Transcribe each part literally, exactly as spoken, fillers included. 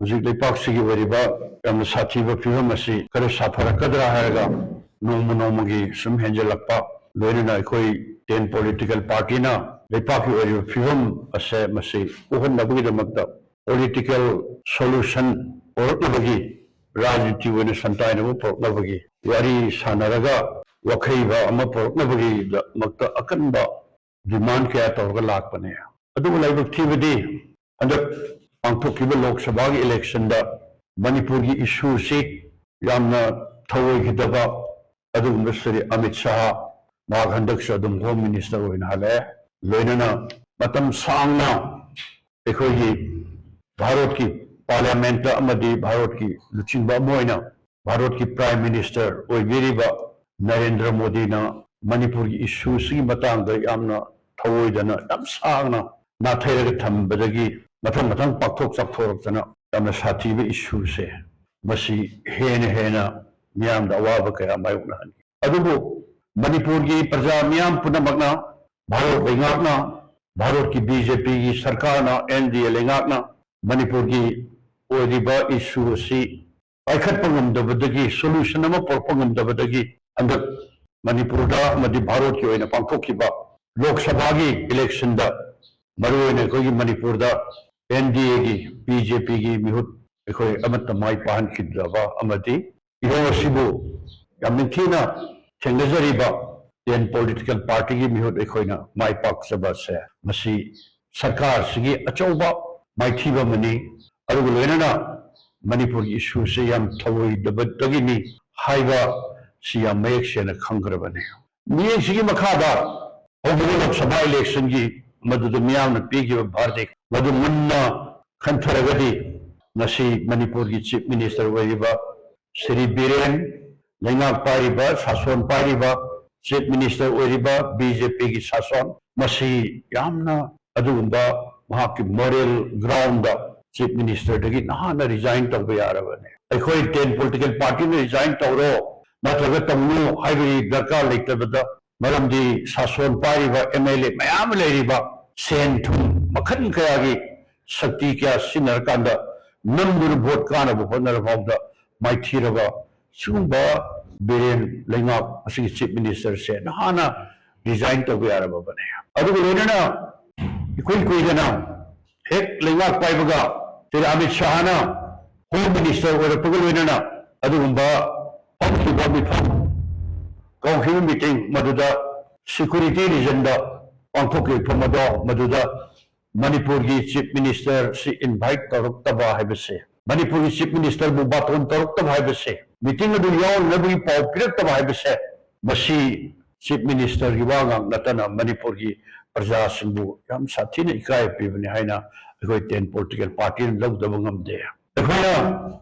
ꯍꯧꯖꯤꯛ ꯂꯩꯄꯥꯛꯁꯤꯒꯤ ꯑꯣꯏꯔꯤꯕ ꯌꯥꯝꯅ ꯁꯥꯊꯤꯕ ꯐꯤꯕꯝ ꯑꯁꯤ ꯈꯔ ꯁꯥꯐꯔꯛꯀꯗ꯭ꯔꯥ ꯍꯥꯏꯔꯒ ꯅꯣꯡꯃ ꯅꯣꯡꯃꯒꯤ ꯁꯨꯝ ꯍꯦꯟꯖꯜꯂꯛꯄ, ꯂꯣꯏꯅꯅ ꯑꯩꯈꯣꯏ ten political partyꯅ ꯂꯩꯄꯥꯛꯀꯤ ꯑꯣꯏꯔꯤꯕ ꯐꯤꯕꯝ ꯑꯁꯦ ꯃꯁꯤ ꯀꯣꯛꯍꯟꯅꯕꯒꯤꯗꯃꯛꯇ political solution ꯄꯨꯔꯛꯅꯕꯒꯤ, ꯔꯥꯖꯅꯤꯇꯤ ꯑꯣꯏꯅ ꯁꯟꯇꯥꯏꯅꯕ ꯄꯨꯔꯛꯅꯕꯒꯤ ꯋꯥꯔꯤ ꯁꯥꯟꯅꯔꯒ ꯋꯥꯈꯩꯕ ꯑꯃ ꯄꯨꯔꯛꯅꯕꯒꯤꯗꯃꯛꯇ ꯑꯀꯟꯕ demand ꯀꯌꯥ ꯇꯧꯔꯒ ꯂꯥꯛꯄꯅꯦ꯫ ꯑꯗꯨꯕꯨ ꯂꯥꯏꯕꯛ ꯊꯤꯕꯗꯤ ꯍꯟꯗꯛ ꯄꯥꯡꯊꯣꯛꯈꯤꯕ ꯂꯣꯛ ꯁꯚꯥꯒꯤ electionꯗ ꯃꯅꯤꯄꯨꯔꯒꯤ issueꯁꯤ ꯌꯥꯝꯅ ꯊꯧꯑꯣꯏꯈꯤꯗꯕ ꯑꯗꯨꯒꯨꯝꯕ ꯁ꯭ꯔꯤ ꯑꯃꯤꯠ ꯁꯥꯍ, ꯃꯍꯥꯛ ꯍꯟꯗꯛꯁꯨ ꯑꯗꯨꯝ Home Minister ꯑꯣꯏꯅ ꯍꯜꯂꯛꯑꯦ, ꯂꯣꯏꯅꯅ ꯃꯇꯝ ꯁꯥꯡꯅ ꯑꯩꯈꯣꯏꯒꯤ ꯚꯥꯔꯠꯀꯤ Parliamentꯇ ꯑꯃꯗꯤ ꯚꯥꯔꯠꯀꯤ ꯂꯨꯆꯤꯡꯕ ꯑꯃ ꯑꯣꯏꯅ ꯚꯥꯔꯠꯀꯤ Prime Minister ꯑꯣꯏꯕꯤꯔꯤꯕ ꯅꯔꯦꯟꯗ꯭ꯔ ꯃꯣꯗꯤꯅ ꯃꯅꯤꯄꯨꯔꯒꯤ issueꯁꯤꯒꯤ ꯃꯇꯥꯡꯗ ꯌꯥꯝꯅ ꯊꯧꯑꯣꯏꯗꯅ ꯌꯥꯝ ꯁꯥꯡꯅ ꯅꯥꯊꯩꯔꯒ ꯊꯝꯕꯗꯒꯤ ꯃꯊꯪ ꯃꯊꯪ ꯄꯥꯛꯊꯣꯛ ꯆꯥꯎꯊꯣꯔꯛꯇꯅ ꯌꯥꯝꯅ ꯁꯥꯊꯤꯕ issueꯁꯦ ꯃꯁꯤ ꯍꯦꯟꯅ ꯍꯦꯟꯅ ꯃꯤꯌꯥꯝꯗ ꯑꯋꯥꯕ ꯀꯌꯥ ꯃꯥꯌꯣꯛꯅꯍꯟꯈꯤ꯫ ꯑꯗꯨꯕꯨ ꯃꯅꯤꯄꯨꯔꯒꯤ ꯄ꯭ꯔꯖꯥ ꯃꯤꯌꯥꯝ ꯄꯨꯝꯅꯃꯛꯅ, ꯚꯥꯔꯠ ꯂꯩꯉꯥꯛꯅ, ꯚꯥꯔꯠꯀꯤ BJPꯒꯤ ꯁꯔꯀꯥꯔꯅ, NDA ꯂꯩꯉꯥꯛꯅ ꯃꯅꯤꯄꯨꯔꯒꯤ ꯑꯣꯏꯔꯤꯕ issue ꯑꯁꯤ ꯄꯥꯏꯈꯠꯄ ꯉꯝꯗꯕꯗꯒꯤ, solution ꯑꯃ ꯄꯨꯔꯛꯄ ꯉꯝꯗꯕꯗꯒꯤ ꯍꯟꯗꯛ ꯃꯅꯤꯄꯨꯔꯗ ꯑꯃꯗꯤ ꯚꯥꯔꯠꯀꯤ ꯑꯣꯏꯅ ꯄꯥꯡꯊꯣꯛꯈꯤꯕ ꯂꯣꯛ ꯁꯚꯥꯒꯤ electionꯗ, ꯃꯔꯨꯑꯣꯏꯅ ꯑꯩꯈꯣꯏꯒꯤ ꯃꯅꯤꯄꯨꯔꯗ NDAꯒꯤ, BJPꯒꯤ ꯃꯤꯍꯨꯠ ꯑꯩꯈꯣꯏ ꯑꯃꯠꯇ ꯃꯥꯏ ꯄꯥꯛꯍꯟꯈꯤꯗ꯭ꯔꯕ ꯑꯃꯗꯤ ꯏꯍꯧ ꯑꯁꯤꯕꯨ ꯌꯥꯝ ꯅꯤꯡꯊꯤꯅ ꯊꯦꯡꯅꯖꯔꯤꯕ ten political partyꯒꯤ ꯃꯤꯍꯨꯠ ꯑꯩꯈꯣꯏꯅ ꯃꯥꯏ ꯄꯥꯛꯆꯕ ꯑꯁꯦ ꯃꯁꯤ ꯁꯔꯀꯥꯔꯁꯤꯒꯤ ꯑꯆꯧꯕ ꯃꯥꯏꯊꯤꯕ ꯑꯃꯅꯤ꯫ ꯑꯗꯨꯒ ꯂꯣꯏꯅꯅ ꯃꯅꯤꯄꯨꯔꯒꯤ issueꯁꯦ ꯌꯥꯝ ꯊꯧꯑꯣꯏꯗꯕꯗꯒꯤꯅꯤ ꯍꯥꯏꯕ ꯁꯤ ꯌꯥꯝ ꯃꯌꯦꯛ ꯁꯦꯡꯅ ꯈꯪꯈ꯭ꯔꯕꯅꯤ꯫ ꯃꯤꯠꯌꯦꯡꯁꯤꯒꯤ ꯃꯈꯥꯗ ꯍꯧꯈꯤꯕ ꯂꯣꯛ ꯁꯚꯥ electionꯒꯤ ꯃꯗꯨꯗ ꯃꯤꯌꯥꯝꯅ ꯄꯤꯈꯤꯕ verdict ꯃꯗꯨ ꯃꯨꯟꯅ ꯈꯟꯊꯔꯒꯗꯤ ꯉꯁꯤ ꯃꯅꯤꯄꯨꯔꯒꯤ Chief Minister ꯑꯣꯏꯔꯤꯕ ꯁ꯭ꯔꯤ ꯕꯤꯔꯦꯟ, ꯂꯩꯉꯥꯛ ꯄꯥꯏꯔꯤꯕ, ꯁꯥꯁꯣꯟ ꯄꯥꯏꯔꯤꯕ, Chief Minister ꯑꯣꯏꯔꯤꯕ BJPꯒꯤ ꯁꯥꯁꯣꯟ, ꯃꯁꯤ ꯌꯥꯝꯅ ꯑꯗꯨꯒꯨꯝꯕ ꯃꯍꯥꯛꯀꯤ moral groundꯗ Chief Ministerꯗꯒꯤ ꯅꯍꯥꯟꯅ resign ꯇꯧꯕ ꯌꯥꯔꯕꯅꯤ꯫ ꯑꯩꯈꯣꯏ ten political partyꯅ resign ꯇꯧꯔꯣ ꯅꯠꯇ꯭ꯔꯒ ꯇꯧꯅꯨ ꯍꯥꯏꯕꯒꯤ ꯗꯔꯀꯥꯔ ꯂꯩꯇꯕꯗ, ꯃꯔꯝꯗꯤ ꯁꯥꯁꯣꯟ ꯄꯥꯏꯔꯤꯕ MLA ꯃꯌꯥꯝ ꯑꯃ ꯂꯩꯔꯤꯕ, ꯁꯦꯟ ꯊꯨꯝ ꯃꯈꯜ ꯀꯌꯥꯒꯤ ꯁꯛꯇꯤ ꯀꯌꯥ ꯁꯤꯖꯤꯟꯅꯔꯀꯥꯟꯗ ꯅꯝꯗꯨꯅ ꯚꯣꯠ ꯀꯥꯅꯕ ꯍꯣꯠꯅꯔ ꯐꯥꯎꯗ ꯃꯥꯏꯊꯤꯔꯕ ꯁꯤꯒꯨꯝꯕ ꯕꯤꯔꯦꯟ ꯂꯩꯉꯥꯛ ꯑꯁꯤꯒꯤ ꯆꯤꯐ ꯃꯤꯅꯤꯁꯇꯔꯁꯦ ꯅꯍꯥꯟꯅ ꯔꯤꯖꯥꯏꯟ ꯇꯧꯕ ꯌꯥꯔꯕꯅꯦ꯫ ꯑꯗꯨꯒ ꯂꯣꯏꯅꯅ ꯏꯀꯨꯏ ꯀꯨꯏꯗꯅ ꯍꯦꯛ ꯂꯩꯉꯥꯛ ꯄꯥꯏꯕꯒ ꯁ꯭ꯔꯤ ꯑꯃꯤꯠ ꯁꯥꯍꯅ ꯍꯣꯝ ꯃꯤꯅꯤꯁꯇꯔ ꯑꯣꯏꯔꯛꯄꯒ ꯂꯣꯏꯅꯅ ꯑꯗꯨꯒꯨꯝꯕ ꯐꯝꯈꯤꯕ ꯃꯤꯐꯝ, ꯀꯧꯈꯤꯕ ꯃꯤꯇꯤꯡ ꯃꯗꯨꯗ ꯁꯤꯀ꯭ꯌꯨꯔꯤꯇꯤ ꯔꯤꯖꯟꯗ ꯄꯥꯡꯊꯣꯛꯈꯤꯕ ꯃꯤꯐꯝ ꯑꯗꯣ ꯃꯗꯨꯗ ꯃꯅꯤꯄꯨꯔꯒꯤ ꯆꯤꯐ ꯃꯤꯅꯤꯁꯇꯔ ꯁꯤ ꯏꯟꯚꯥꯏꯠ ꯇꯧꯔꯛꯇꯕ ꯍꯥꯏꯕꯁꯦ, ꯃꯅꯤꯄꯨꯔꯒꯤ ꯆꯤꯐ ꯃꯤꯅꯤꯁꯇꯔꯕꯨ ꯕꯥꯇꯣꯟ ꯇꯧꯔꯛꯇꯕ ꯍꯥꯏꯕꯁꯦ, ꯃꯤꯇꯤꯡ ꯑꯗꯨ ꯌꯥꯎꯅꯅꯕꯒꯤ ꯄꯥꯎ ꯄꯤꯔꯛꯇꯕ ꯍꯥꯏꯕꯁꯦ, ꯃꯁꯤ ꯆꯤꯐ ꯃꯤꯅꯤꯁꯇꯔꯒꯤ ꯋꯥ ꯉꯥꯛ ꯅꯠꯇꯅ ꯃꯅꯤꯄꯨꯔꯒꯤ ꯄ꯭ꯔꯖꯥꯁꯤꯡꯕꯨ ꯌꯥꯝ ꯁꯥꯊꯤꯅ ꯏꯀꯥꯏ ꯄꯤꯕꯅꯤ ꯍꯥꯏꯅ ꯑꯩꯈꯣꯏ ꯇꯦꯟ ꯄꯣꯂꯤꯇꯤꯀꯦꯜ ꯄꯥꯔꯇꯤꯅ ꯂꯧꯗꯕ ꯉꯝꯗꯦ꯫ ꯑꯩꯈꯣꯏꯅ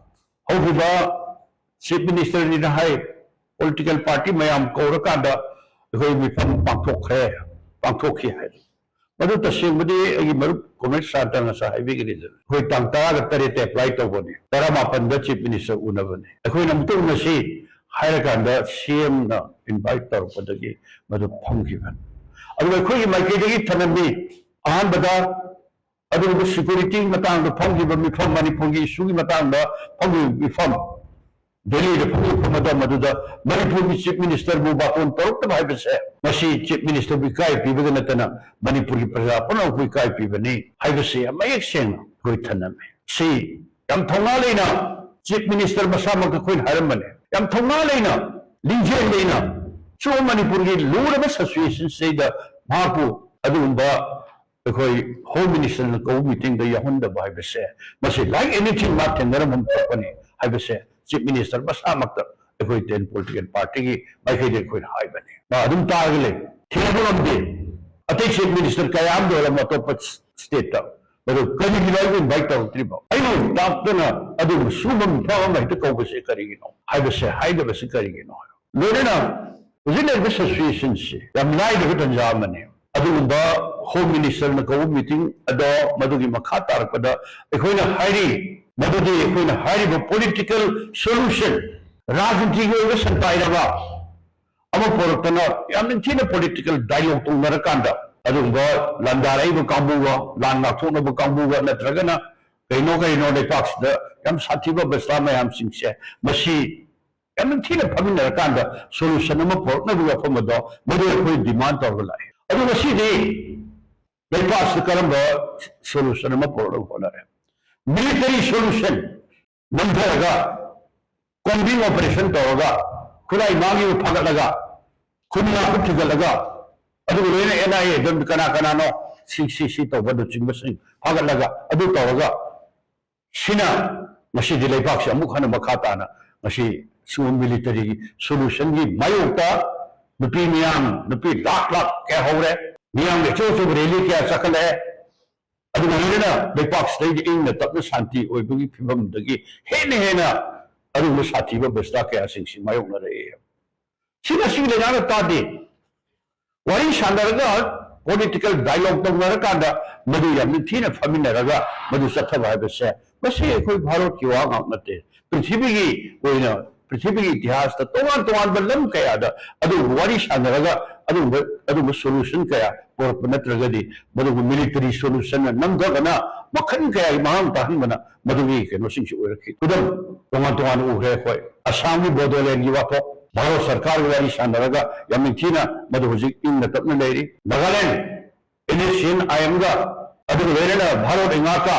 ꯍꯧꯈꯤꯕ ꯆꯤꯐ ꯃꯤꯅꯤꯁꯇꯔꯅꯤꯅ ꯍꯥꯏ, ꯄꯣꯂꯤꯇꯤꯀꯦꯜ ꯄꯥꯔꯇꯤ ꯃꯌꯥꯝ ꯀꯧꯔꯀꯥꯟꯗ ꯑꯩꯈꯣꯏ ꯃꯤꯐꯝ ꯄꯥꯡꯊꯣꯛꯈ꯭ꯔꯦ, ꯄꯥꯡꯊꯣꯛꯈꯤ ꯍꯥꯏ꯫ ꯃꯗꯨ ꯇꯁꯦꯡꯕꯗꯤ ꯑꯩꯒꯤ ꯃꯔꯨꯞ ꯀꯣꯃ꯭ꯔꯦꯗ ꯁꯥꯟꯇꯅ ꯉꯁꯥꯏ ꯍꯥꯏꯕꯤꯈ꯭ꯔꯤꯗꯨꯅꯤ, ꯑꯩꯈꯣꯏ ꯇꯥꯡ ꯇꯔꯥꯒ ꯇꯔꯦꯠꯇ ꯑꯦꯄ꯭ꯂꯥꯏ ꯇꯧꯕꯅꯤ, ꯇꯔꯥꯃꯥꯄꯟꯗ ꯆꯤꯐ ꯃꯤꯅꯤꯁꯇꯔ ꯎꯅꯕꯅꯤ, ꯑꯩꯈꯣꯏꯅ ꯑꯃꯨꯛꯇ ꯎꯅꯁꯤ ꯍꯥꯏꯔꯀꯥꯟꯗ ꯁꯤ ꯑꯦꯝꯅ ꯏꯟꯚꯥꯏꯠ ꯇꯧꯔꯛꯄꯗꯒꯤ ꯃꯗꯨ ꯐꯝꯈꯤꯕꯅꯤ꯫ ꯑꯗꯨꯒ ꯑꯩꯈꯣꯏꯒꯤ ꯃꯥꯏꯀꯩꯗꯒꯤ ꯊꯅꯝꯃꯤ꯫ ꯑꯍꯥꯟꯕꯗ ꯑꯗꯨꯒꯨꯝꯕ ꯁꯤꯀ꯭ꯌꯨꯔꯤꯇꯤ ꯃꯇꯥꯡꯗ ꯐꯝꯈꯤꯕ ꯃꯤꯐꯝ, ꯃꯅꯤꯄꯨꯔꯒꯤ ꯏꯁꯨꯒꯤ ꯃꯇꯥꯡꯗ ꯐꯝꯈꯤꯕ ꯃꯤꯐꯝ, ꯗꯦꯜꯂꯤꯗ ꯐꯝꯈꯤꯕ ꯃꯇꯝ ꯑꯗꯨꯗ ꯃꯅꯤꯄꯨꯔꯒꯤ ꯆꯤꯐ ꯃꯤꯅꯤꯁꯇꯔꯕꯨ ꯕꯥꯇꯣꯟ ꯇꯧꯔꯛꯇꯕ ꯍꯥꯏꯕꯁꯦ, ꯃꯁꯤ ꯆꯤꯐ ꯃꯤꯅꯤꯁꯇꯔꯕꯨ ꯏꯀꯥꯏ ꯄꯤꯕꯗ ꯅꯠꯇꯅ ꯃꯅꯤꯄꯨꯔꯒꯤ ꯄ꯭ꯔꯖꯥ ꯄꯨꯝꯅꯃꯛꯄꯨ ꯏꯀꯥꯏ ꯄꯤꯕꯅꯤ ꯍꯥꯏꯕꯁꯤ ꯌꯥꯝ ꯃꯌꯦꯛ ꯁꯦꯡꯅ ꯑꯩꯈꯣꯏ ꯊꯅꯝꯃꯤ꯫ ꯁꯤ ꯌꯥꯝ ꯊꯧꯅꯥ ꯂꯩꯅ ꯆꯤꯐ ꯃꯤꯅꯤꯁꯇꯔ ꯃꯁꯥꯃꯛꯇ ꯑꯩꯈꯣꯏꯅ ꯍꯥꯏꯔꯝꯕꯅꯤ꯫ ꯌꯥꯝ ꯊꯧꯅꯥ ꯂꯩꯅ, ꯂꯤꯡꯖꯦꯜ ꯂꯩꯅ ꯁꯤꯒꯨꯝꯕ ꯃꯅꯤꯄꯨꯔꯒꯤ ꯂꯨꯔꯕ ꯁꯤꯆꯨꯋꯦꯁꯟꯁꯤꯗ ꯃꯍꯥꯛꯄꯨ ꯑꯗꯨꯒꯨꯝꯕ ꯑꯩꯈꯣꯏ ꯍꯣꯝ ꯃꯤꯅꯤꯁꯇꯔꯅ ꯀꯧꯕ ꯃꯤꯇꯤꯡꯗ ꯌꯥꯎꯍꯟꯗꯕ ꯍꯥꯏꯕꯁꯦ, ꯃꯁꯤ like anything ꯃꯥ ꯊꯦꯡꯅꯔꯝꯕ ꯊꯣꯛꯄꯅꯤ ꯍꯥꯏꯕꯁꯦ ꯆꯤꯐ ꯃꯤꯅꯤꯁꯇꯔ ꯃꯁꯥꯃꯛꯇ ꯑꯩꯈꯣꯏ ꯇꯦꯟ ꯄꯣꯂꯤꯇꯤꯀꯦꯜ ꯄꯥꯔꯇꯤꯒꯤ ꯃꯥꯏꯀꯩꯗ ꯑꯩꯈꯣꯏꯅ ꯍꯥꯏꯕꯅꯤ꯫ ꯃꯥ ꯑꯗꯨꯝ ꯇꯥꯔꯒ ꯂꯩ, ꯊꯦꯡꯅꯕ ꯉꯝꯗꯦ꯫ ꯑꯇꯩ ꯆꯤꯐ ꯃꯤꯅꯤꯁꯇꯔ ꯀꯌꯥ ꯑꯃ ꯂꯩꯔꯝꯕ ꯑꯇꯣꯞꯄ ꯁ꯭ꯇꯦꯠꯇ, ꯃꯗꯨ ꯀꯔꯤꯒꯤꯅꯣ ꯑꯩꯕꯨ ꯏꯟꯚꯥꯏꯠ ꯇꯧꯔꯛꯇ꯭ꯔꯤꯕꯣ? ꯑꯩꯅ ꯇꯥꯛꯇꯅ ꯑꯗꯨꯒꯨꯝꯕ ꯁꯤꯒꯨꯝꯕ ꯃꯤꯐꯝ ꯑꯃ ꯍꯦꯛꯇ ꯀꯧꯕꯁꯦ ꯀꯔꯤꯒꯤꯅꯣ ꯍꯥꯏꯕꯁꯦ ꯍꯥꯏꯗꯕꯁꯤ ꯀꯔꯤꯒꯤꯅꯣ? ꯂꯣꯏꯅꯅ ꯍꯧꯖꯤꯛ ꯂꯩꯔꯤꯕ ꯁꯤꯆꯨꯋꯦꯁꯟꯁꯤ ꯌꯥꯝ ꯂꯥꯏꯗꯕ ꯇꯥꯟꯖꯥ ꯑꯃꯅꯤ꯫ ꯑꯗꯨꯒꯨꯝꯕ ꯍꯣꯝ ꯃꯤꯅꯤꯁꯇꯔꯅ ꯀꯧꯕ ꯃꯤꯇꯤꯡ ꯑꯗꯣ ꯃꯗꯨꯒꯤ ꯃꯈꯥ ꯇꯥꯔꯛꯄꯗ ꯑꯩꯈꯣꯏꯅ ꯍꯥꯏꯔꯤ, ꯃꯗꯨꯗꯤ ꯑꯩꯈꯣꯏꯅ ꯍꯥꯏꯔꯤꯕ ꯄꯣꯂꯤꯇꯤꯀꯦꯜ ꯁꯣꯂꯨꯁꯟ, ꯔꯥꯖꯅꯤꯇꯤꯒꯤ ꯑꯣꯏꯕ ꯁꯟꯄꯥꯏꯔꯕ ꯑꯃ ꯄꯨꯔꯛꯇꯅ ꯌꯥꯝ ꯅꯤꯡꯊꯤꯅ ꯄꯣꯂꯤꯇꯤꯀꯦꯜ ꯗꯥꯏꯂꯣꯒ ꯇꯧꯅꯔꯀꯥꯟꯗ ꯑꯗꯨꯒꯨꯝꯕ ꯂꯥꯟꯗꯥꯔꯛꯏꯕ ꯀꯥꯡꯕꯨꯒ, ꯂꯥꯟ ꯉꯥꯛꯊꯣꯛꯅꯕ ꯀꯥꯡꯕꯨꯒ ꯅꯠꯇ꯭ꯔꯒꯅ ꯀꯩꯅꯣ ꯀꯩꯅꯣ ꯂꯩꯄꯥꯛꯁꯤꯗ ꯌꯥꯝ ꯁꯥꯊꯤꯕ ꯕꯁꯂꯥ ꯃꯌꯥꯝꯁꯤꯡꯁꯦ ꯃꯁꯤ ꯌꯥꯝꯅ ꯊꯤꯅ ꯐꯝꯃꯤꯟꯅꯔꯀꯥꯟꯗ solution ꯑꯃ ꯄꯨꯔꯛꯅꯕꯒꯤ ꯋꯥꯐꯝ ꯑꯗꯣ ꯃꯗꯨ ꯑꯩꯈꯣꯏ demand ꯇꯧꯔꯒ ꯂꯥꯛꯑꯦ꯫ ꯑꯗꯨ ꯉꯁꯤꯗꯤ ꯂꯩꯄꯥꯛꯁꯤꯗ ꯀꯔꯝꯕ solution ꯑꯃ ꯄꯨꯔꯛꯅꯕ ꯍꯣꯠꯅꯔꯦ? Military solution ꯅꯝꯊꯔꯒ combing operation ꯇꯧꯔꯒ ꯈꯨꯠꯂꯥꯏ ꯃꯥꯡꯈꯤꯕ ꯐꯥꯒꯠꯂꯒ ꯈꯨꯟ ꯉꯥꯛꯄ ꯊꯤꯒꯠꯂꯒ ꯑꯗꯨꯒ ꯂꯣꯏꯅ N I A ꯑꯗꯨꯝ ꯀꯅꯥ ꯀꯅꯥꯅꯣ ꯁꯤ ꯁꯤ ꯁꯤ ꯇꯧꯕꯅꯆꯤꯡꯕꯁꯤꯡ ꯐꯥꯒꯠꯂꯒ ꯑꯗꯨ ꯇꯧꯔꯒ ꯁꯤꯅ ꯉꯁꯤꯗꯤ ꯂꯩꯕꯥꯛꯁꯤ ꯑꯃꯨꯛ ꯍꯟꯅ ꯃꯈꯥ ꯇꯥꯅ ꯉꯁꯤ ꯁꯤꯒꯨꯝꯕ military solutionꯒꯤ ꯃꯥꯌꯣꯛꯇ ꯅꯨꯄꯤ ꯃꯌꯥꯝ, ꯅꯨꯄꯤ ꯂꯥꯛ ꯂꯥꯛ ꯀꯌꯥ ꯍꯧꯔꯦ, ꯃꯤꯌꯥꯝꯒꯤ ꯑꯆꯧ ꯑꯆꯧꯕ rally ꯀꯌꯥ ꯆꯠꯈꯠꯂꯛꯑꯦ꯫ ꯑꯗꯨꯒ ꯂꯣꯏꯅꯅ ꯂꯩꯄꯥꯛꯁꯤꯗꯩꯗ ꯏꯪꯅ ꯇꯞꯅ ꯁꯥꯟꯇꯤ ꯑꯣꯏꯕꯒꯤ ꯐꯤꯕꯝꯗꯒꯤ ꯍꯦꯟꯅ ꯍꯦꯟꯅ ꯑꯗꯨꯒꯨꯝꯕ ꯁꯥꯊꯤꯕ ꯕꯦꯁꯂꯥ ꯀꯌꯥꯁꯤꯡꯁꯤ ꯃꯥꯌꯣꯛꯅꯔꯛꯑꯦ꯫ ꯁꯤꯅ ꯁꯤꯒꯤ ꯂꯩꯉꯥꯛꯅ ꯇꯥꯗꯦ꯫ ꯋꯥꯔꯤ ꯁꯥꯟꯅꯔꯒ political dialogue ꯇꯧꯅꯔꯀꯥꯟꯗ ꯃꯗꯨ ꯌꯥꯝ ꯅꯤꯡꯊꯤꯅ ꯐꯝꯃꯤꯟꯅꯔꯒ ꯃꯗꯨ ꯆꯠꯊꯕ ꯍꯥꯏꯕꯁꯦ ꯃꯁꯤ ꯑꯩꯈꯣꯏ ꯚꯥꯔꯠꯀꯤ ꯋꯥ ꯉꯥꯛ ꯅꯠꯇꯦ꯫ ꯄ꯭ꯔꯤꯊꯤꯕꯤꯒꯤ ꯑꯣꯏꯅ ꯄ꯭ꯔꯤꯊꯤꯕꯤꯒꯤ ꯏꯇꯤꯍꯥꯁꯇ ꯇꯣꯉꯥꯟ ꯇꯣꯉꯥꯟꯕ ꯂꯝ ꯀꯌꯥꯗ ꯑꯗꯨꯒꯨꯝꯕ ꯋꯥꯔꯤ ꯁꯥꯟꯅꯔꯒ ꯑꯗꯨꯒꯨꯝꯕ ꯑꯗꯨꯒꯨꯝꯕ solution ꯀꯌꯥ ꯄꯨꯔꯛꯄ ꯅꯠꯇ꯭ꯔꯒꯗꯤ ꯃꯗꯨꯒꯨꯝꯕ military solution ꯅꯝꯊꯕꯅ ꯃꯈꯜ ꯀꯌꯥꯒꯤ ꯃꯍꯥꯡ ꯇꯥꯍꯟꯕꯅ ꯃꯗꯨꯒꯤ ꯀꯩꯅꯣꯁꯤꯡꯁꯤ ꯑꯣꯏꯔꯛꯈꯤ꯫ ꯈꯨꯗꯝ ꯇꯣꯉꯥꯟ ꯇꯣꯉꯥꯟꯅ ꯎꯈ꯭ꯔꯦ ꯑꯩꯈꯣꯏ꯫ ꯑꯁꯥꯝꯒꯤ ꯕꯣꯗꯣꯂꯦꯟꯒꯤ ꯋꯥꯊꯣꯛ ꯚꯥꯔꯠ ꯁꯔꯀꯥꯔꯒ ꯋꯥꯔꯤ ꯁꯥꯟꯅꯔꯒ ꯌꯥꯝ ꯅꯤꯡꯊꯤꯅ ꯃꯗꯨ ꯍꯧꯖꯤꯛ ꯏꯪꯅ ꯇꯞꯅ ꯂꯩꯔꯤ꯫ Nagaland, N S C N I M ꯒ ꯑꯗꯨꯒ ꯂꯣꯏꯅꯅ ꯚꯥꯔꯠ ꯂꯩꯉꯥꯛꯀ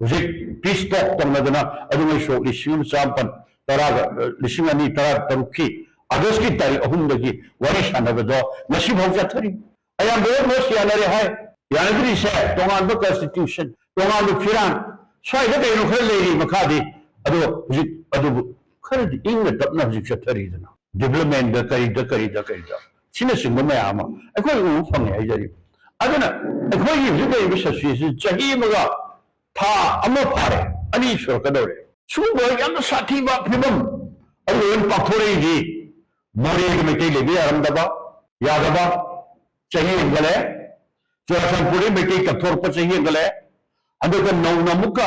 ꯍꯧꯖꯤꯛ peace talk ꯇꯧꯅꯗꯅ ꯑꯗꯨꯉꯩ ꯁꯣꯛ ꯂꯤꯁꯤꯡ ꯑꯃ ꯆꯥꯃꯥꯄꯟ ꯇꯔꯥꯒ, ꯂꯤꯁꯤꯡ ꯑꯅꯤ ꯇꯔꯥ ꯇꯔꯨꯛꯀꯤ ꯑꯥꯒꯁꯀꯤ ꯇꯥꯔꯤꯛ ꯑꯍꯨꯝꯗꯒꯤ ꯋꯥꯔꯤ ꯁꯥꯟꯅꯕꯗꯣ ꯉꯁꯤꯐꯥꯎ ꯆꯠꯊꯔꯤ꯫ ꯑꯌꯥꯝꯕ almost ꯌꯥꯅꯔꯦ ꯍꯥꯏ꯫ ꯌꯥꯅꯗ꯭ꯔꯤꯁꯦ ꯇꯣꯉꯥꯟꯕ constitution, ꯇꯣꯉꯥꯟꯕ ꯐꯤꯔꯥꯟ, ꯁ꯭ꯋꯥꯏꯗ ꯀꯩꯅꯣ ꯈꯔ ꯂꯩꯔꯤ ꯃꯈꯥꯗꯤ꯫ ꯑꯗꯣ ꯍꯧꯖꯤꯛ ꯑꯗꯨꯕꯨ ꯈꯔꯗꯤ ꯏꯪꯅ ꯇꯞꯅ ꯍꯧꯖꯤꯛ ꯆꯠꯊꯔꯤꯗꯅ developmentꯗ ꯀꯔꯤꯗ ꯀꯔꯤꯗ ꯀꯔꯤꯗ ꯁꯤꯅꯆꯤꯡꯕ ꯃꯌꯥꯝ ꯑꯃ ꯑꯩꯈꯣꯏ ꯎꯕ ꯐꯪꯉꯦ ꯍꯥꯏꯖꯔꯤꯕ꯫ ꯑꯗꯨꯅ ꯑꯩꯈꯣꯏꯒꯤ ꯍꯧꯖꯤꯛ ꯂꯩꯔꯤꯕ situation ꯆꯍꯤ ꯑꯃꯒ ꯊꯥ ꯑꯃ ꯐꯥꯔꯦ, ꯑꯅꯤ ꯁꯨꯔꯛꯀꯗꯧꯔꯦ꯫ ꯁꯤꯒꯨꯝꯕ ꯌꯥꯝꯅ ꯁꯥꯊꯤꯕ ꯐꯤꯕꯝ ꯑꯗꯨ ꯂꯣꯏꯅ ꯄꯥꯛꯊꯣꯔꯛꯏꯁꯤ ꯃꯣꯔꯦꯒꯤ ꯃꯩꯇꯩ ꯂꯩꯕ ꯌꯥꯔꯝꯗꯕ, ꯌꯥꯗꯕ, ꯆꯍꯤ ꯍꯦꯟꯒꯠꯂꯦ꯫ ꯆꯨꯔꯥꯆꯥꯟꯄꯨꯔꯗꯒꯤ ꯃꯩꯇꯩ ꯇꯛꯊꯣꯔꯛꯄ ꯆꯍꯤ ꯍꯦꯟꯒꯠꯂꯦ꯫ ꯍꯟꯗꯛꯇ ꯅꯧꯅ ꯑꯃꯨꯛꯀ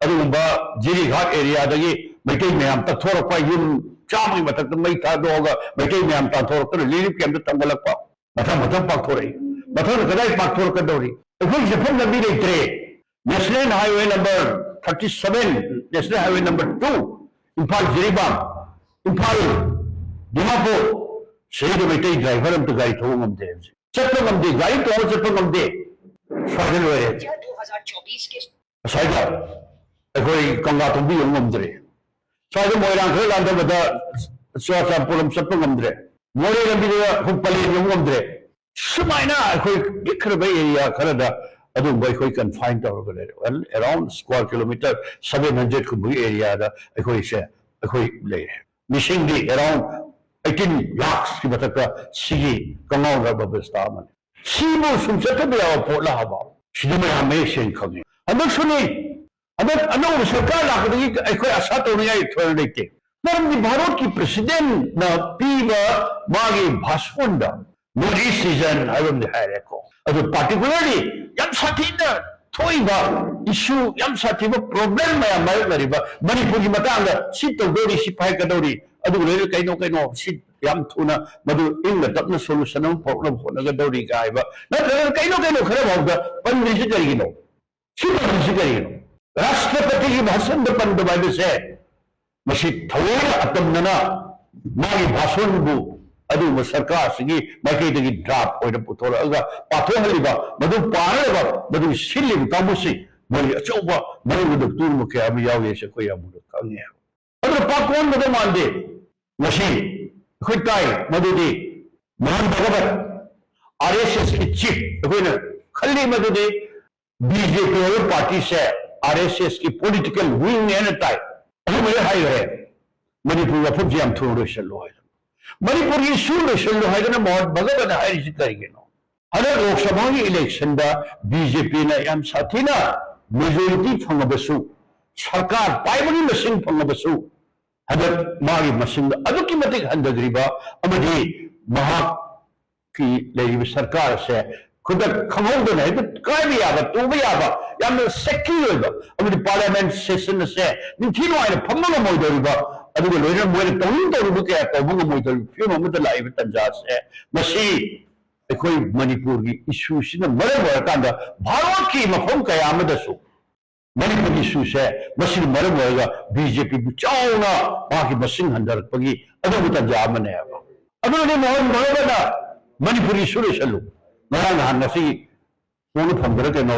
ꯑꯗꯨꯒꯨꯝꯕ ꯖꯤꯔꯤꯘꯥꯠ areaꯗꯒꯤ ꯃꯩꯇꯩ ꯃꯌꯥꯝ ꯇꯛꯊꯣꯔꯛꯄ, ꯌꯨꯝ ꯆꯥꯝꯃꯒꯤ ꯃꯊꯛꯇ ꯃꯩ ꯊꯥꯗꯣꯛꯑꯒ ꯃꯩꯇꯩ ꯃꯌꯥꯝ ꯇꯥꯟꯊꯣꯔꯛꯇꯅ relief campꯇ ꯊꯝꯒꯠꯂꯛꯄ꯫ ꯃꯊꯪ ꯃꯊꯪ ꯄꯥꯛꯊꯣꯔꯛꯏ꯫ ꯃꯊꯪꯗ ꯀꯗꯥꯏ ꯄꯥꯛꯊꯣꯔꯛꯀꯗꯧꯔꯤ? ꯑꯩꯈꯣꯏ ꯆꯠꯐꯝ ꯂꯝꯕꯤ ꯂꯩꯇ꯭ꯔꯦ꯫ National Highway number thirty seven, National Highway number two, Imphal Jiribam, Imphal Dimapur, ꯁꯤꯗꯩꯗ ꯃꯩꯇꯩ ꯗ꯭ꯔꯥꯏꯚꯔ ꯑꯝꯇ ꯒꯥꯔꯤ ꯊꯧꯕ ꯉꯝꯗꯦ ꯍꯧꯖꯤꯛ꯫ ꯆꯠꯄ ꯉꯝꯗꯦ, ꯒꯥꯔꯤ ꯇꯣꯡꯉ ꯆꯠꯄ ꯉꯝꯗꯦ꯫ ꯁ꯭ꯋꯥꯏꯗ ꯂꯣꯏꯔꯦ꯫ ꯑꯁ꯭ꯋꯥꯏꯗ ꯑꯩꯈꯣꯏ ꯀꯪꯂꯥ ꯇꯣꯡꯕ ꯌꯧ ꯉꯝꯗ꯭ꯔꯦ꯫ ꯁ꯭ꯋꯥꯏꯗ ꯃꯣꯏꯔꯥꯡ ꯈꯔ ꯂꯥꯟꯊꯕꯗ ꯆꯨꯔꯥꯆꯥꯟꯄꯨꯔ ꯑꯃ ꯆꯠꯄ ꯉꯝꯗ꯭ꯔꯦ꯫ ꯃꯣꯔꯦ ꯂꯝꯕꯤꯗ ꯑꯩꯈꯣꯏ ꯄꯂꯦꯟ ꯌꯧ ꯉꯝꯗ꯭ꯔꯦ꯫ ꯁꯨꯃꯥꯏꯅ ꯑꯩꯈꯣꯏ ꯄꯤꯛꯈ꯭ꯔꯕ area ꯈꯔꯗ ꯑꯗꯨꯒꯨꯝꯕ ꯑꯩꯈꯣꯏ confine ꯇꯧꯔꯒ ꯂꯩꯔꯦ꯫ Well, around square kilometre seven hundred ꯀꯨꯝꯕꯒꯤ areaꯗ ꯑꯩꯈꯣꯏꯁꯦ, ꯑꯩꯈꯣꯏ ꯂꯩꯔꯦ꯫ ꯃꯤꯁꯤꯡꯗꯤ around eighteen lakhsꯀꯤ ꯃꯊꯛꯇ ꯁꯤꯒꯤ ꯀꯉꯥꯎꯅꯔꯕ ꯑꯕꯁꯊꯥ ꯑꯃꯅꯤ꯫ ꯁꯤꯕꯨ ꯁꯨꯝ ꯆꯠꯊꯕ ꯌꯥꯕ ꯄꯣꯠꯂ ꯍꯥꯏꯕ? ꯁꯤꯗ ꯃꯌꯥꯝ ꯃꯌꯦꯛ ꯁꯦꯡꯅ ꯈꯪꯉꯤ꯫ ꯍꯟꯗꯛꯁꯨꯅꯤ, ꯍꯟꯗꯛ ꯑꯅꯧꯕ ꯁꯔꯀꯥꯔ ꯂꯥꯛꯄꯗꯒꯤ ꯑꯩꯈꯣꯏ ꯑꯁꯥ ꯇꯧꯅꯤꯡꯉꯥꯏ ꯊꯣꯏꯅ ꯂꯩꯇꯦ꯫ ꯃꯔꯝꯗꯤ ꯚꯥꯔꯠꯀꯤ presidentꯅ ꯄꯤꯕ ꯃꯥꯒꯤ ꯚꯥꯁꯣꯟꯗ North East region ꯍꯥꯏꯕ ꯑꯃꯗꯤ ꯍꯥꯏꯔꯦꯀꯣ꯫ ꯑꯗꯨ particularly ꯌꯥꯝ ꯁꯥꯊꯤꯅ ꯊꯣꯛꯏꯕ issue, ꯌꯥꯝ ꯁꯥꯊꯤꯕ problem ꯃꯌꯥꯝ ꯃꯥꯌꯣꯛꯅꯔꯤꯕ ꯃꯅꯤꯄꯨꯔꯒꯤ ꯃꯇꯥꯡꯗ ꯁꯤ ꯇꯧꯗꯧꯔꯤ, ꯁꯤ ꯐꯥꯏꯒꯗꯧꯔꯤ, ꯑꯗꯨꯒ ꯂꯣꯏꯅ ꯀꯩꯅꯣ ꯀꯩꯅꯣ ꯁꯤ ꯌꯥꯝ ꯊꯨꯅ ꯃꯗꯨ ꯏꯪꯅ ꯇꯞꯅ solution ꯑꯃ ꯄꯨꯔꯛꯅꯕ ꯍꯣꯠꯅꯒꯗꯧꯔꯤ ꯀꯥꯏꯕ, ꯅꯠꯇ꯭ꯔꯒꯅ ꯀꯩꯅꯣ ꯀꯩꯅꯣ ꯈꯔ ꯐꯥꯎꯗ ꯄꯟꯗ꯭ꯔꯤꯁꯤ ꯀꯔꯤꯒꯤꯅꯣ? ꯁꯤ ꯄꯟꯗ꯭ꯔꯤꯁꯤ ꯀꯔꯤꯒꯤꯅꯣ? ꯔꯥꯁꯇ꯭ꯔꯄꯇꯤꯒꯤ ꯚꯥꯁꯟꯗ ꯄꯟꯗꯕ ꯍꯥꯏꯕꯁꯦ ꯃꯁꯤ ꯊꯑꯣꯏꯅ ꯑꯇꯝꯅꯅ ꯃꯥꯒꯤ ꯚꯥꯁꯣꯟꯕꯨ ꯑꯗꯨꯒꯨꯝꯕ ꯁꯔꯀꯥꯔꯁꯤꯒꯤ ꯃꯥꯏꯀꯩꯗꯒꯤ draft ꯑꯣꯏꯅ ꯄꯨꯊꯣꯔꯛꯑꯒ ꯄꯥꯊꯣꯛꯍꯜꯂꯤꯕ, ꯃꯗꯨ ꯄꯥꯅꯅꯕ ꯃꯗꯨ ꯁꯤꯜꯂꯤꯕ ꯀꯥꯡꯕꯨꯁꯤ ꯃꯣꯏꯒꯤ ꯑꯆꯧꯕ ꯃꯔꯨ ꯑꯣꯏꯕ ꯇꯨꯔꯨꯝꯕ ꯀꯌꯥ ꯑꯃ ꯌꯥꯎꯔꯤ ꯍꯥꯏꯁꯦ ꯑꯩꯈꯣꯏ ꯌꯥꯝ ꯃꯨꯟꯅ ꯈꯪꯉꯦ꯫ ꯑꯗꯨꯅ ꯄꯥꯛ ꯀꯣꯟꯒꯗꯧ ꯃꯥꯟꯗꯦ꯫ ꯉꯁꯤ ꯑꯩꯈꯣꯏ ꯇꯥꯏ ꯃꯗꯨꯗꯤ ꯃꯣꯍꯟ ꯚꯒꯋꯠ, RSSꯀꯤ chief, ꯑꯩꯈꯣꯏꯅ ꯈꯜꯂꯤ ꯃꯗꯨꯗꯤ BJP ꯍꯥꯏꯕ partyꯁꯦ RSSꯀꯤ political wingꯅꯦ ꯍꯥꯏꯅ ꯇꯥꯏ꯫ ꯑꯗꯨꯃꯥꯏꯅ ꯍꯥꯏꯈ꯭ꯔꯦ꯫ ꯃꯅꯤꯄꯨꯔ ꯋꯥꯐꯝꯁꯦ ꯌꯥꯝ ꯊꯨꯅ ꯂꯣꯏꯁꯤꯜꯂꯨ ꯍꯥꯏꯗꯅ꯫ ꯃꯅꯤꯄꯨꯔꯒꯤ issue ꯂꯣꯏꯁꯤꯜꯂꯨ ꯍꯥꯏꯗꯅ ꯃꯣꯍꯟ ꯚꯒꯋꯠꯅ ꯍꯥꯏꯔꯤꯁꯤ ꯀꯔꯤꯒꯤꯅꯣ? ꯍꯟꯗꯛ ꯂꯣꯛ ꯁꯚꯥꯒꯤ electionꯗ BJPꯅ ꯌꯥꯝ ꯁꯥꯊꯤꯅ majority ꯐꯪꯉꯕꯁꯨ, ꯁꯔꯀꯥꯔ ꯄꯥꯏꯕꯒꯤ ꯃꯁꯤꯡ ꯐꯪꯉꯕꯁꯨ, ꯍꯟꯗꯛ ꯃꯥꯒꯤ ꯃꯁꯤꯡꯗ ꯑꯗꯨꯛꯀꯤ ꯃꯇꯤꯛ ꯍꯟꯊꯈ꯭ꯔꯤꯕ ꯑꯃꯗꯤ ꯃꯍꯥꯛꯀꯤ ꯂꯩꯔꯤꯕ ꯁꯔꯀꯥꯔ ꯑꯁꯦ ꯈꯨꯗꯛ ꯈꯪꯍꯧꯗꯅ ꯍꯦꯛꯇ ꯀꯥꯏꯕ ꯌꯥꯕ, ꯇꯨꯕ ꯌꯥꯕ, ꯌꯥꯝꯅ shaky ꯑꯣꯏꯕ, ꯑꯃꯗꯤ parliament session ꯑꯁꯦ ꯅꯤꯡꯊꯤ ꯅꯨꯡꯉꯥꯏꯅ ꯐꯝꯕ ꯉꯝꯃꯣꯏꯗꯧꯔꯤꯕ, ꯑꯗꯨꯒ ꯂꯣꯏꯅꯅ ꯃꯣꯏꯅ ꯇꯧꯅꯤꯡ ꯇꯧꯅꯤꯡꯕ ꯀꯌꯥ ꯇꯧꯕ ꯉꯝꯃꯣꯏꯗꯧꯔꯤꯕ ꯐꯤꯕꯝ ꯑꯃꯗ ꯂꯥꯛꯏꯕ ꯇꯥꯟꯖꯥ ꯑꯁꯦ, ꯃꯁꯤ ꯑꯩꯈꯣꯏ ꯃꯅꯤꯄꯨꯔꯒꯤ ꯏꯁꯨꯁꯤꯅ ꯃꯔꯝ ꯑꯣꯏꯔꯀꯥꯟꯗ ꯚꯥꯔꯠꯀꯤ ꯃꯐꯝ ꯀꯌꯥ ꯑꯃꯗꯁꯨ ꯃꯅꯤꯄꯨꯔꯒꯤ ꯏꯁꯨꯁꯦ ꯃꯁꯤꯅ ꯃꯔꯝ ꯑꯣꯏꯔꯒ ꯕꯤ ꯖꯦ ꯄꯤꯕꯨ ꯆꯥꯎꯅ ꯃꯍꯥꯛꯀꯤ ꯃꯁꯤꯡ ꯍꯟꯊꯔꯛꯄꯒꯤ ꯑꯅꯧꯕ ꯇꯥꯟꯖꯥ ꯑꯃꯅꯦꯕ꯫ ꯑꯗꯨꯅꯅꯦ ꯃꯣꯍꯟ ꯚꯥꯒꯋꯠꯅ ꯃꯅꯤꯄꯨꯔꯒꯤ ꯏꯁꯨ ꯂꯣꯏꯁꯜꯂꯨ, ꯉꯔꯥꯡ ꯅꯍꯥꯟ ꯉꯁꯤ ꯐꯣꯡꯕ ꯐꯪꯗ꯭ꯔ ꯀꯩꯅꯣ,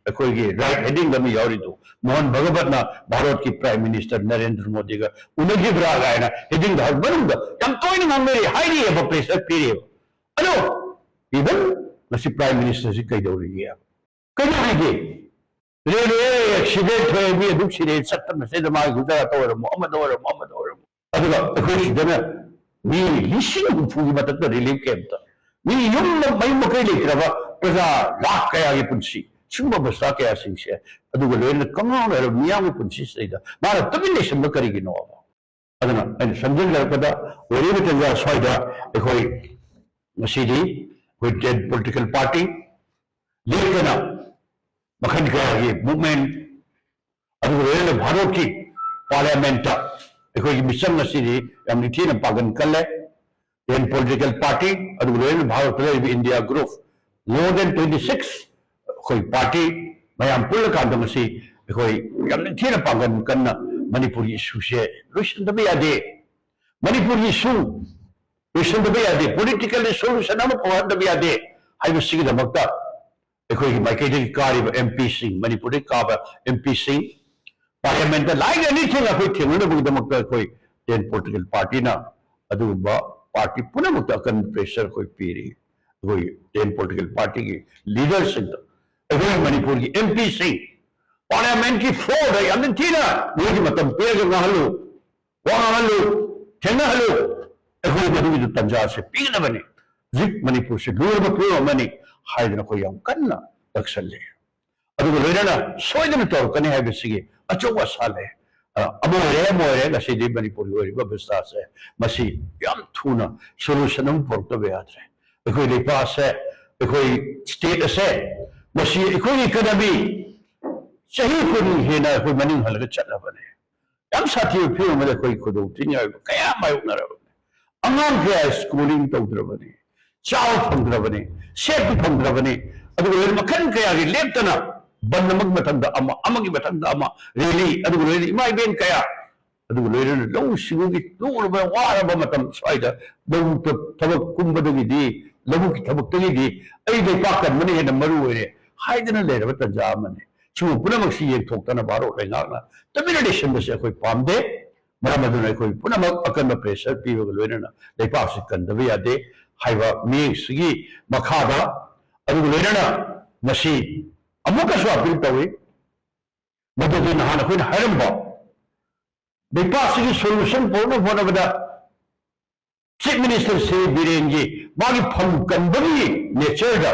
ꯑꯩꯈꯣꯏꯒꯤ ꯔꯥꯏꯠ ꯍꯦꯗꯤꯡꯗ ꯑꯃ ꯌꯥꯎꯔꯤꯗꯨ, ꯃꯣꯍꯟ ꯚꯥꯒꯋꯠꯅ ꯚꯥꯔꯠꯀꯤ ꯄ꯭ꯔꯥꯏꯝ ꯃꯤꯅꯤꯁꯇꯔ ꯅꯔꯦꯟꯗ꯭ꯔ ꯃꯣꯗꯤꯒ ꯎꯅꯈꯤꯕ꯭ꯔꯥ ꯀꯥꯏꯅ ꯍꯦꯗꯤꯡꯗ ꯃꯅꯨꯡꯗ ꯌꯥꯝ ꯇꯣꯏꯅ ꯉꯥꯡꯅꯔꯤ, ꯍꯥꯏꯔꯤꯑꯕ, ꯄ꯭ꯔꯦꯁꯔ ꯄꯤꯔꯤꯑꯕ꯫ ꯑꯗꯣ ꯏꯚꯟ ꯉꯁꯤ ꯄ꯭ꯔꯥꯏꯝ ꯃꯤꯅꯤꯁꯇꯔꯁꯤ ꯀꯩꯗꯧꯔꯤꯒꯦ? ꯀꯩꯗꯧꯔꯤꯒꯦ? ꯔꯦꯜꯋꯦ ꯑꯦꯛꯁꯤꯗꯦꯟ ꯊꯣꯛꯑꯦ, ꯃꯤ ꯑꯗꯨꯝ ꯁꯤꯔꯦ, ꯆꯠꯄ ꯃꯁꯤꯗ ꯃꯥꯒꯤ ꯒꯨꯖꯔꯥꯠꯇ ꯑꯣꯏꯔꯝꯃꯣ, ꯑꯃꯗ ꯑꯣꯏꯔꯝꯃꯣ, ꯑꯃꯗ ꯑꯣꯏꯔꯝꯃꯣ꯫ ꯑꯗꯨꯒ ꯑꯩꯈꯣꯏ ꯁꯤꯗꯅ ꯃꯤ ꯂꯤꯁꯤꯡ ꯍꯨꯝꯐꯨꯒꯤ ꯃꯊꯛꯇ ꯔꯤꯂꯤꯐ ꯀꯦꯝꯞꯇ, ꯃꯤ ꯌꯨꯝ ꯃꯌꯨꯝ ꯃꯀꯩ ꯂꯩꯇ꯭ꯔꯕ ꯄ꯭ꯔꯖꯥ ꯂꯥꯈ ꯀꯌꯥꯒꯤ ꯄꯨꯟꯁꯤ, ꯁꯤꯒꯨꯝꯕ ꯑꯕꯁꯊꯥ ꯀꯌꯥꯁꯤꯡꯁꯦ, ꯑꯗꯨꯒ ꯂꯣꯏꯅꯅ ꯀꯪꯉꯥꯎꯅ ꯂꯩꯔꯕ ꯃꯤꯌꯥꯝꯒꯤ ꯄꯨꯟꯁꯤꯁꯤꯗꯩꯗ ꯃꯥꯅ ꯇꯨꯃꯤꯟ ꯂꯩꯁꯤꯟꯕ ꯀꯔꯤꯒꯤꯅꯣꯕ? ꯑꯗꯨꯅ ꯑꯩꯅ ꯁꯝꯖꯤꯟꯖꯔꯛꯄꯗ, ꯑꯣꯏꯔꯤꯕ ꯇꯥꯟꯖꯥ ꯁ꯭ꯋꯥꯏꯗ ꯑꯩꯈꯣꯏ ꯉꯁꯤꯗꯤ ꯑꯩꯈꯣꯏ ꯇꯦꯟ ꯄꯣꯂꯤꯇꯤꯀꯦꯜ ꯄꯥꯔꯇꯤ ꯂꯦꯞꯇꯅ ꯃꯈꯜ ꯀꯌꯥꯒꯤ ꯃꯨꯚꯃꯦꯟ, ꯑꯗꯨꯒ ꯂꯣꯏꯅꯅ ꯚꯥꯔꯠꯀꯤ ꯄꯥꯔꯂꯤꯌꯥꯃꯦꯟꯠꯇ ꯑꯩꯈꯣꯏꯒꯤ ꯃꯤꯆꯪ ꯑꯁꯤꯗꯤ ꯌꯥꯝ ꯅꯤꯡꯊꯤꯅ ꯄꯥꯡꯒꯜ ꯀꯜꯂꯦ꯫ ꯇꯦꯟ ꯄꯣꯂꯤꯇꯤꯀꯦꯜ ꯄꯥꯔꯇꯤ, ꯑꯗꯨꯒ ꯂꯣꯏꯅꯅ ꯚꯥꯔꯠꯇ ꯂꯩꯔꯤꯕ India group, more than twenty six ꯑꯩꯈꯣꯏ ꯄꯥꯔꯇꯤ ꯃꯌꯥꯝ ꯄꯨꯜꯂꯀꯥꯟꯗ ꯉꯁꯤ ꯑꯩꯈꯣꯏ ꯌꯥꯝ ꯅꯤꯡꯊꯤꯅ ꯄꯥꯡꯒꯜ ꯀꯟꯅ ꯃꯅꯤꯄꯨꯔꯒꯤ ꯏꯁꯨꯁꯦ ꯂꯣꯏꯁꯤꯟꯗꯕ ꯌꯥꯗꯦ꯫ ꯃꯅꯤꯄꯨꯔꯒꯤ ꯏꯁꯨ ꯂꯣꯏꯁꯤꯟꯗꯕ ꯌꯥꯗꯦ꯫ ꯄꯣꯂꯤꯇꯤꯀꯦꯜ ꯁꯣꯂꯨꯁꯟ ꯑꯃ ꯐꯪꯍꯟꯗꯕ ꯌꯥꯗꯦ ꯍꯥꯏꯕꯁꯤꯒꯤꯗꯃꯛꯇ ꯑꯩꯈꯣꯏꯒꯤ ꯃꯥꯏꯀꯩꯗꯒꯤ ꯀꯥꯔꯤꯕ ꯑꯦꯝ ꯄꯤꯁꯤꯡ, ꯃꯅꯤꯄꯨꯔꯗꯒꯤ ꯀꯥꯕ ꯑꯦꯝ ꯄꯤꯁꯤꯡ, ꯄꯥꯔꯂꯤꯌꯥꯃꯦꯟꯠꯇ ꯂꯥꯏꯒ ꯑꯅꯤ ꯊꯦꯡꯅ ꯑꯩꯈꯣꯏ ꯊꯦꯡꯅꯅꯕꯒꯤꯗꯃꯛꯇ ꯑꯩꯈꯣꯏ ꯇꯦꯟ ꯄꯣꯂꯤꯇꯤꯀꯦꯜ ꯄꯥꯔꯇꯤꯅ ꯑꯗꯨꯒꯨꯝꯕ ꯄꯥꯔꯇꯤ ꯄꯨꯝꯅꯃꯛꯇ ꯑꯀꯟꯕ ꯄ꯭ꯔꯦꯁꯔ ꯑꯩꯈꯣꯏ ꯄꯤꯔꯤ꯫ ꯑꯩꯈꯣꯏ ꯇꯦꯟ ꯄꯣꯂꯤꯇꯤꯀꯦꯜ ꯄꯥꯔꯇꯤꯒꯤ ꯂꯤꯗꯔꯁꯤꯡꯗ, ꯑꯩꯈꯣꯏ ꯃꯅꯤꯄꯨꯔꯒꯤ ꯑꯦꯝ ꯄꯤꯁꯤꯡ, ꯄꯥꯔꯂꯤꯌꯥꯃꯦꯟꯠꯀꯤ ꯐ꯭ꯂꯣꯔꯗ ꯌꯥꯝ ꯅꯤꯡꯊꯤꯅ ꯃꯣꯏꯒꯤ ꯃꯇꯝ ꯄꯤꯔꯒ ꯉꯥꯡꯍꯜꯂꯨ, ꯋꯥ ꯉꯥꯡꯍꯜꯂꯨ, ꯊꯦꯡꯅꯍꯜꯂꯨ꯫ ꯑꯩꯈꯣꯏ ꯃꯗꯨꯒꯤꯗꯨ ꯇꯥꯟꯖꯥꯁꯦ ꯄꯤꯒꯗꯕꯅꯤ꯫ ꯍꯧꯖꯤꯛ ꯃꯅꯤꯄꯨꯔꯁꯤ ꯂꯨꯔꯕ ꯐꯤꯕꯝ ꯑꯃꯅꯤ ꯍꯥꯏꯗꯅ ꯑꯩꯈꯣꯏ ꯌꯥꯝ ꯀꯟꯅ ꯅꯛꯁꯜꯂꯤ꯫ ꯑꯗꯨꯒ ꯂꯣꯏꯅꯅ ꯁꯣꯏꯗꯅ ꯇꯧꯔꯛꯀꯅꯤ ꯍꯥꯏꯕꯁꯤꯒꯤ ꯑꯆꯧꯕ ꯑꯁꯥ ꯂꯩ꯫ ꯑ, ꯑꯃ ꯑꯣꯏꯔꯦ, ꯑꯃ ꯑꯣꯏꯔꯦ, ꯉꯁꯤꯗꯤ ꯃꯅꯤꯄꯨꯔꯒꯤ ꯑꯣꯏꯔꯤꯕ ꯑꯕꯁꯊꯥꯁꯦ ꯃꯁꯤ ꯌꯥꯝ ꯊꯨꯅ ꯁꯣꯂꯨꯁꯟ ꯑꯃ ꯄꯨꯔꯛꯇꯕ ꯌꯥꯗ꯭ꯔꯦ꯫ ꯑꯩꯈꯣꯏ ꯂꯩꯄꯥꯛ ꯑꯁꯦ, ꯑꯩꯈꯣꯏ ꯁ꯭ꯇꯦꯠ ꯑꯁꯦ, ꯃꯁꯤ ꯑꯩꯈꯣꯏꯒꯤ ꯏꯀꯅꯃꯤ ꯆꯍꯤ ꯀꯨꯟ ꯍꯦꯟꯅ ꯑꯩꯈꯣꯏ ꯃꯅꯤꯡ ꯍꯜꯂꯒ ꯆꯠꯂꯕꯅꯦ꯫ ꯌꯥꯝ ꯁꯥꯊꯤꯕ ꯐꯤꯕꯝ ꯑꯃꯗ ꯑꯩꯈꯣꯏ ꯈꯨꯗꯣꯡ ꯊꯤꯅꯤꯡꯉꯥꯏ ꯑꯣꯏꯕ ꯀꯌꯥ ꯃꯥꯌꯣꯛꯅꯔꯕꯅꯤ꯫ ꯑꯉꯥꯡ ꯀꯌꯥ ꯁ꯭ꯀꯨꯂꯤꯡ ꯇꯧꯗ꯭ꯔꯕꯅꯤ꯫ ꯆꯥꯕ ꯐꯪꯗ꯭ꯔꯕꯅꯤ, ꯁꯦꯠꯄ ꯐꯪꯗ꯭ꯔꯕꯅꯤ꯫ ꯑꯗꯨꯒ ꯂꯣꯏꯅ ꯃꯈꯜ ꯀꯌꯥꯒꯤ ꯂꯦꯞꯇꯅ ꯕꯟ ꯑꯃꯒꯤ ꯃꯊꯪꯗ ꯑꯃ, ꯑꯃꯒꯤ ꯃꯊꯪꯗ ꯑꯃ, ꯔꯦꯂꯤ, ꯑꯗꯨꯒ ꯂꯣꯏꯅ ꯏꯃꯥ ꯏꯕꯦꯟ ꯀꯌꯥ, ꯑꯗꯨꯒ ꯂꯣꯏꯅꯅ ꯂꯧꯎ ꯁꯤꯡꯎꯒꯤ ꯂꯨꯔꯕ ꯋꯥꯔꯕ ꯃꯇꯝ ꯁ꯭ꯋꯥꯏꯗ ꯂꯧꯕꯨꯛꯇ ꯊꯕꯛ ꯀꯨꯝꯕꯗꯒꯤꯗꯤ, ꯂꯧꯕꯨꯛꯀꯤ ꯊꯕꯛꯇꯒꯤꯗꯤ ꯑꯩ ꯂꯩꯄꯥꯛ ꯀꯟꯕꯅ ꯍꯦꯟꯅ ꯃꯔꯨ ꯑꯣꯏꯔꯦ ꯍꯥꯏꯗꯅ ꯂꯩꯔꯕ ꯇꯥꯟꯖꯥ ꯑꯃꯅꯤ꯫ ꯁꯤꯒꯨꯝꯕ ꯄꯨꯝꯅꯃꯛꯁꯤ ꯌꯦꯡꯊꯣꯛꯇꯅ ꯚꯥꯔꯠ ꯂꯩꯉꯥꯛꯅ ꯇꯨꯃꯤꯟꯅ ꯂꯩꯁꯤꯟꯕꯁꯦ ꯑꯩꯈꯣꯏ ꯄꯥꯝꯗꯦ꯫ ꯃꯔꯝ ꯑꯗꯨꯅ ꯑꯩꯈꯣꯏ ꯄꯨꯝꯅꯃꯛ ꯑꯀꯟꯕ pressure ꯄꯤꯕꯒ ꯂꯣꯏꯅꯅ ꯂꯩꯄꯥꯛꯁꯤ ꯀꯟꯗꯕ ꯌꯥꯗꯦ ꯍꯥꯏꯕ ꯃꯤꯠꯌꯦꯡꯁꯤꯒꯤ ꯃꯈꯥꯗ, ꯑꯗꯨꯒ ꯂꯣꯏꯅꯅ ꯉꯁꯤ ꯑꯃꯨꯛꯀꯁꯨ appeal ꯇꯧꯏ꯫ ꯃꯗꯨꯗꯤ ꯅꯍꯥꯟ ꯑꯩꯈꯣꯏꯅ ꯍꯥꯏꯔꯝꯕ ꯂꯩꯄꯥꯛꯁꯤꯒꯤ solution ꯄꯨꯔꯛꯅꯕ ꯍꯣꯠꯅꯕꯗ Chief Minister ꯁ꯭ꯔꯤ ꯕꯤꯔꯦꯟꯒꯤ ꯃꯥꯒꯤ ꯐꯝ ꯀꯟꯕꯒꯤ nature ꯗ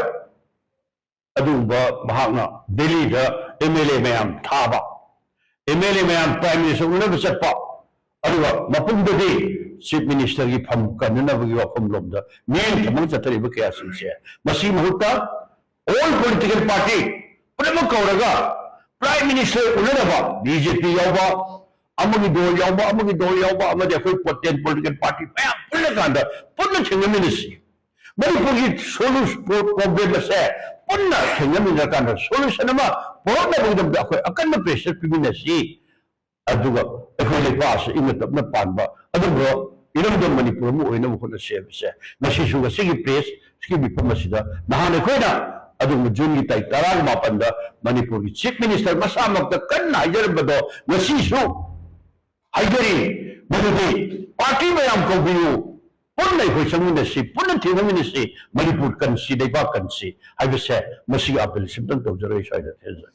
ꯑꯗꯨꯒꯨꯝꯕ ꯃꯍꯥꯛꯅ ꯗꯦꯜꯂꯤꯗ M L A ꯃꯌꯥꯝ ꯊꯥꯕ, M L A ꯃꯌꯥꯝ Prime Minister ꯎꯅꯕ ꯆꯠꯄ, ꯑꯗꯨꯒ ꯃꯄꯨꯡꯗꯗꯤ Chief Minister ꯒꯤ ꯐꯝ ꯀꯟꯅꯅꯕꯒꯤ ꯋꯥꯐꯝꯂꯣꯝꯗ ꯃꯤꯠꯌꯦꯡ ꯊꯝꯃꯒ ꯆꯠꯊꯔꯤꯕ ꯀꯌꯥꯁꯤꯡꯁꯦ, ꯃꯁꯤꯒꯤ ꯃꯍꯨꯠꯇ all political party ꯄꯨꯝꯅꯃꯛ ꯀꯧꯔꯒ Prime Minister ꯎꯅꯅꯕ, B J P ꯌꯥꯎꯕ, ꯑꯃꯒꯤ ꯗꯣꯜ ꯌꯥꯎꯕ, ꯑꯃꯒꯤ ꯗꯣꯜ ꯌꯥꯎꯕ, ꯑꯃꯗꯤ ꯑꯩꯈꯣꯏ ten political party ꯃꯌꯥꯝ ꯄꯨꯜꯂꯀꯥꯟꯗ ꯄꯨꯟꯅ ꯊꯦꯡꯅꯃꯤꯟꯅꯁꯤ꯫ ꯃꯅꯤꯄꯨꯔꯒꯤ solution problem ꯑꯁꯦ ꯄꯨꯟꯅ ꯊꯦꯡꯅꯃꯤꯟꯅꯔꯀꯥꯟꯗ solution ꯑꯃ ꯄꯨꯔꯛꯅꯕꯒꯤꯗꯃꯛꯇ ꯑꯩꯈꯣꯏ ꯑꯀꯟꯕ pressure ꯄꯤꯃꯤꯟꯅꯁꯤ꯫ ꯑꯗꯨꯒ ꯑꯩꯈꯣꯏ ꯂꯩꯄꯥꯛ ꯑꯁꯤ ꯏꯪꯅ ꯇꯞꯅ ꯄꯥꯟꯕ ꯑꯗꯨꯒꯨꯝꯕ ꯏꯔꯝꯗꯝ ꯃꯅꯤꯄꯨꯔ ꯑꯃ ꯑꯣꯏꯅꯕ ꯍꯣꯠꯅꯁꯤ ꯍꯥꯏꯕꯁꯦ ꯉꯁꯤꯁꯨ, ꯉꯁꯤꯒꯤ press ꯀꯤ ꯃꯤꯐꯝ ꯑꯁꯤꯗ ꯅꯍꯥꯟ ꯑꯩꯈꯣꯏꯅ ꯑꯗꯨꯒꯨꯝꯕ ꯖꯨꯟꯒꯤ ꯇꯥꯔꯤꯛ ꯇꯔꯥꯒ ꯃꯥꯄꯟꯗ ꯃꯅꯤꯄꯨꯔꯒꯤ Chief Minister ꯃꯁꯥꯃꯛꯇ ꯀꯟꯅ ꯍꯥꯏꯖꯔꯝꯕꯗꯣ ꯉꯁꯤꯁꯨ ꯍꯥꯏꯖꯔꯤ꯫ ꯃꯗꯨꯗꯤ party ꯃꯌꯥꯝ ꯀꯧꯕꯤꯌꯨ, ꯄꯨꯟꯅ ꯑꯩꯈꯣꯏ ꯆꯪꯃꯤꯟꯅꯁꯤ, ꯄꯨꯟꯅ ꯊꯦꯡꯅꯃꯤꯟꯅꯁꯤ, ꯃꯅꯤꯄꯨꯔ ꯀꯟꯁꯤ, ꯂꯩꯕꯥꯛ ꯀꯟꯁꯤ ꯍꯥꯏꯕꯁꯦ ꯃꯁꯤꯒꯤ appeal ꯁꯤꯝꯇꯪ ꯇꯧꯖꯔꯒ ꯑꯩ ꯁ꯭ꯋꯥꯏꯗ ꯊꯦꯡꯖꯔꯦ꯫